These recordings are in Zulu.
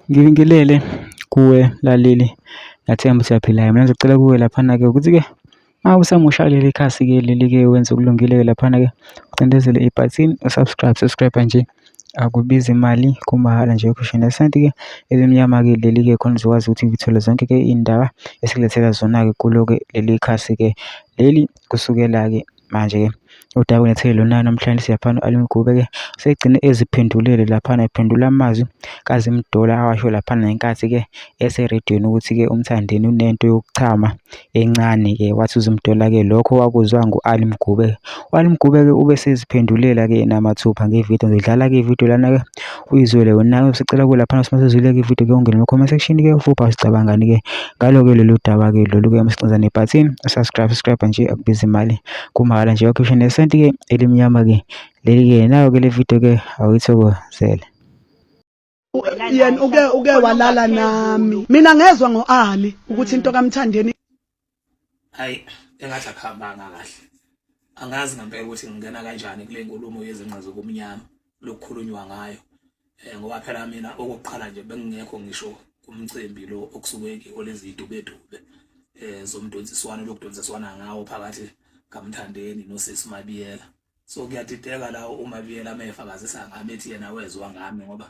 Ngibingelele kuwe mlaleli, ngiyathemba ukuthi uyaphila-ke. Mina ngizocela kuwe laphana-ke ukuthi-ke uma usamusha kuleli khasi-ke leli-ke wenze okulungile-ke laphana-ke ucindezele ibhathini u-subscribe, subscribe nje akubizi imali kumahhala nje ukhishwe nesenti-ke elimnyama-ke leli-ke khona uzokwazi ukuthi uthole zonke-ke iy'ndaba esikulethela zona-ke kulo-ke leli khasi-ke leli kusukela-ke manje-ke. Udaba engilethele lona namhlanje siyaphana u-Ali Mgube-ke usegcine eziphendulele laphana ephendula amazwi kaZimdollar awasho laphana ngenkathi-ke eserediyweni ukuthi-ke uMthandeni unento yokuchama encane-ke wathi uZimdollar-ke lokho wakuzwa ngu-Ali Mgube. U-Ali Mgube-ke ube seziphendulela-ke yena mathupha ngevidiyo ngidlala-ke ividiyo lana-ke uyizwele wena usicela kulaphana simasezwile-ke ividiyo ke ungene kuma-comment section-ke ufupha usicabangani-ke ngalo-ke lolu daba-ke lolu-ke masicinza nebhathini subscribe subscribe nje akubiza imali kumahhala nje wakhishwe nesenti-ke elimnyama-ke leli-ke nayo-ke le video-ke awuyithokozele. Yena uke walala nami mina ngezwa ngoAli ukuthi into kaMthandeni. Hayi, engathi akuhambanga kahle. Angazi ngempela ukuthi ngingena kanjani kule nkulumo yezinqa zokumnyama lokukhulunywa ngayo. Ngoba phela mina okokuqala nje bengingekho ngisho kumcimbi lo okusuke olezidubedube zomdonsiswano lokudonsiswana ngawo phakathi kaMthandeni nosisi Mabiyela. So kuyadideka la uMabiyela mefakazisa ngami ethi yena wezwa ngami, ngoba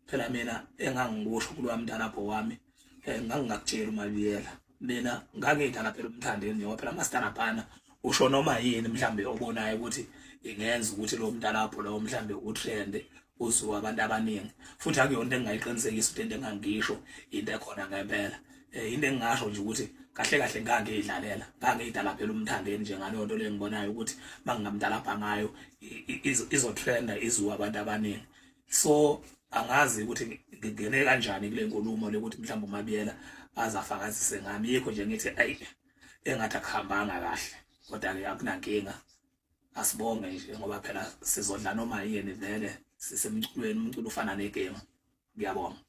phela mina engangikusho kulowa mntanapho wami ngangingakutsheli uMabiyela. Mina ngangidala phela uMthandeni ngoba phela amastarapana usho noma yini mhlambe obonayo ukuthi ingenza ukuthi lo mntanapho lo mhlambe utrend uzwa abantu abaningi, futhi akuyona into engingayiqinisekisa ukuthi into engangisho into ekhona ngempela. Into engingasho nje ukuthi kahle kahle ngangiyidlalela, ngangiyidala phela uMthandeni nje ngaleyo nto le engibonayo ukuthi mangingamdalabha ngayo izotrenda izwe abantu abaningi. So angazi ukuthi ngingene kanjani kule nkulumo le ukuthi mhlawumbe uMabiyela azafakazise ngami. Yikho nje ngithi ayi, engathi akuhambanga kahle, kodwa-ke akunankinga, asibonge nje ngoba phela sizodla noma yini vele, sisemculweni, umculo ufana negame. Ngiyabonga.